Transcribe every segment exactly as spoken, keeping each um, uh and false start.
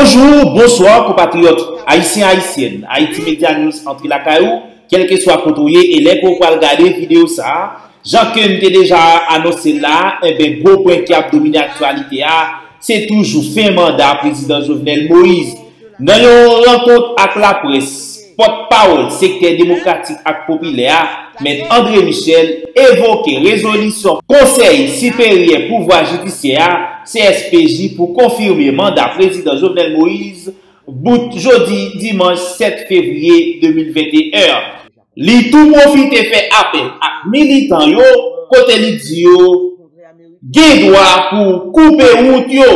Bonjou, bonswa, konpatriyòt ayisyen, ayisyèn. Haiti Media News antre lakay ou, kèlkeswa kote w ye, e lè ke w pral gade videyo sa a, jan ke n te deja anonse l la, enben, gwo pwen ki ap domine aktyalite a, se toujou fen manda Prezidan Jovenel Moïse. Nan yon rankont ak laprès, pòtpawòl sektè demokratik ak popilè a, Mèt André Michel, evoke rezolisyon Konsèy Siperyè Pouvwa Jidisyè a, C S P J, pou konfime manda Prezidan Jovenel Moïse bout jodi dimanch sèt fevriye de mil venteyen an. Li tou pwofite fè apèl ak militan yo, kote li di yo gen dwa pou koupe wout yo,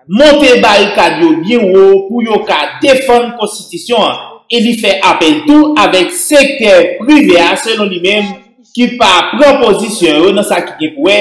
monte barikad yo byen wo pou yo ka defann konstitisyon an. E li fè apèl tou avèk sektè prive a, selon li menm, ki pa pran pozisyon yo nan sa ki gen pou wè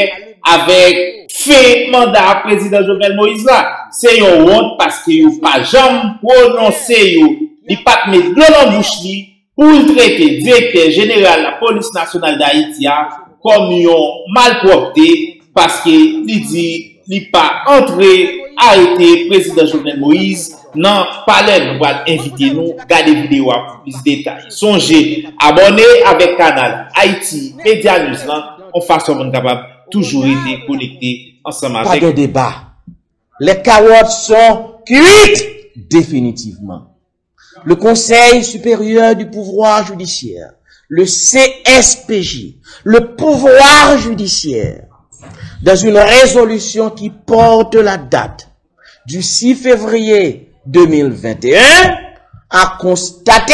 avèk fen manda Prezidan Jovenel Moïse la. Se yon wont paske yo pa janm pwononse yo. Li pa t met dlo nan bouch li pou l trete direktè jeneral Lapolis Nasyonal d Ayiti a kòm yon malpwòpte, paske li di li pa antre arete Prezidan Jovenel Moïse nan palè. Nou pral envite nou gade videyo a pou plis detay. Sonje abòne avèk kanal Haiti Media News lan, yon fason pou n kapab toujou rete konekte ansanm avèk. Pas de débat. Les carottes sont cuites définitivement. Le Conseil supérieur du pouvoir judiciaire, le C S P J, le pouvoir judiciaire, dans une résolution qui porte la date du six février deux mille vingt et un, a constaté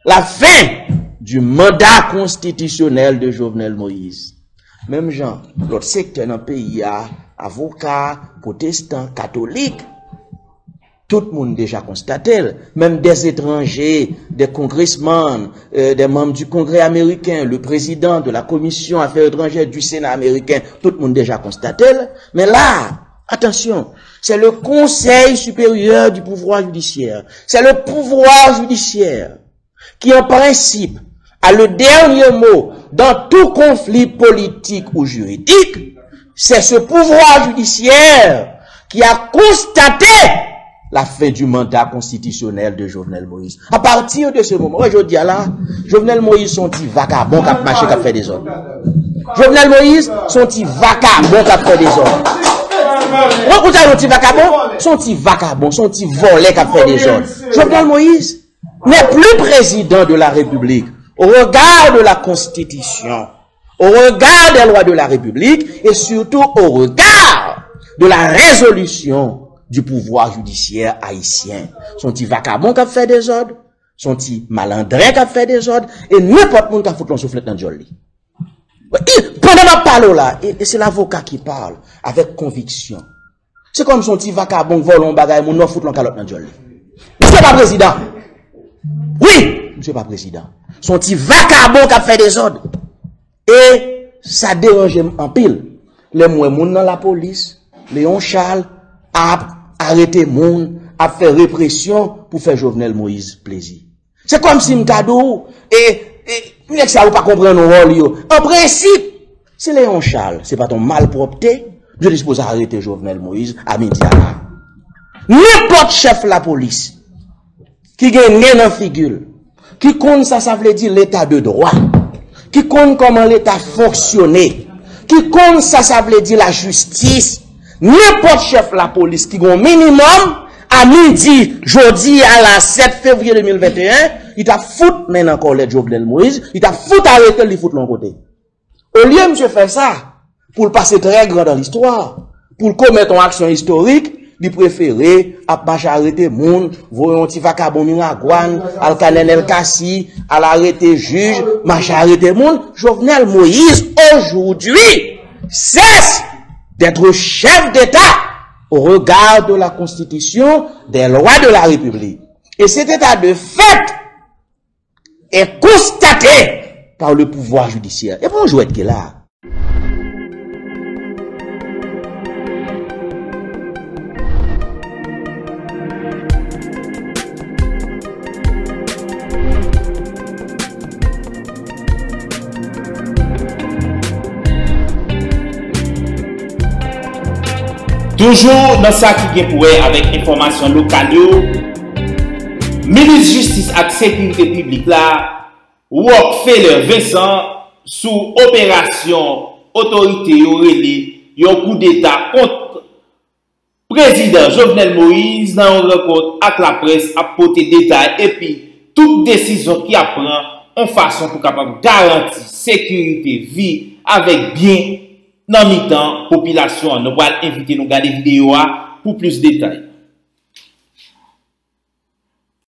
la fin du mandat constitutionnel de Jovenel Moïse. Menm jan lòt sektè nan peyi a, avoka, pwotestan, katolik, tout moun deja konstate l. Même des étrangers, des congressmen, euh, des membres du Congrès américain, le président de la Commission Affaires étrangères du Sénat américain, tout moun deja konstate l. Men la, attention, c'est le Conseil supérieur du pouvoir judiciaire. C'est le pouvoir judiciaire qui, en principe, a le dernier mot dans tout conflit politique ou juridique, c'est ce pouvoir judiciaire qui a constaté la fin du mandat constitutionnel de Jovenel Moïse. À partir de ce moment, wè, jodi a la, Jovenel Moïse se yon ti vakabon k ap mache, k ap fè dezòd. Jovenel Moïse se yon ti vakabon k ap fè dezòd. Wè, ou ta yon ti vakabon? Se yon ti vakabon, se yon ti vòlè k ap fè dezòd. Jovenel Moïse n'est plus président de la République au regard de la Constitution, au regard des lois de la République et surtout au regard de la résolution du pouvoir judiciaire haïtien. Se yon ti vakabon k ap fè dezòd, se yon ti malandren k ap fè dezòd, e nenpòt moun ka fout yon souflèt nan djòl li. Pandan m ap pale w la, e, e se lavoka ki pale avèk konviksyon. Se kòm se yon ti vakabon k vòlè yon bagay moun nan, fout yon kalòt nan djòl li. Misye pa prezidan. Wi, misye pa prezidan. Se yon ti vakabon k ap fè dezòd. E sa deranje m anpil lè m wè moun nan lapolis, Léon Charles, ap arete moun, ap fè represyon pou fè Jovenel Moïse plezi. Se kòmsi m ta di w, e, e, nèg sa yo pa konprann wòl yo. An prensip, si Léon Charles se pa t yon malpwòpte, yo te sipoze arete Jovenel Moïse a midi a la. Nenpòt chèf lapolis ki gen nen nan figi l, ki konn sa sa vle di leta de dwa, ki konn kòman leta fonksyone, ki konn sa sa vle di lajistis, nenpòt chèf lapolis ki gen yon minimòm, a midi jodi a la, sèt fevriye de mil venteyen, li t ap fout men nan kòlèt Jovenel Moïse, li t ap fout arete l, li fout l yon kote. Olye misye fè sa, pou l pase trè gran dan listwa, pou l komèt yon aksyon istorik, li prefere ap mache arete moun, voye yon ti vakabon Miragwàn, al Kanènèl Kasi, al arete jij, mache arete moun. Jovenel Moïse, aujourd'hui, cesse d'être chef d'État au regard de la Constitution, des lois de la République. Et cet état de fait est constaté par le pouvoir judiciaire. E pa yon jwèt ki la. Toujou nan sa ki gen pou wè avèk enfòmasyon lokal yo, minis jistis ak sekirite piblik la, Rockfeller Vincent, sou operasyon otorite yo rele yon koudeta kont prezidan Jovenel Moïse nan yon rankont ak laprès ap pote detay epi tout desizyon ki ap pran yon fason pou kapab garanti sekirite vi avèk byen nan mitan popilasyon an. Nou pral envite nou gade videyo a pou plis detay.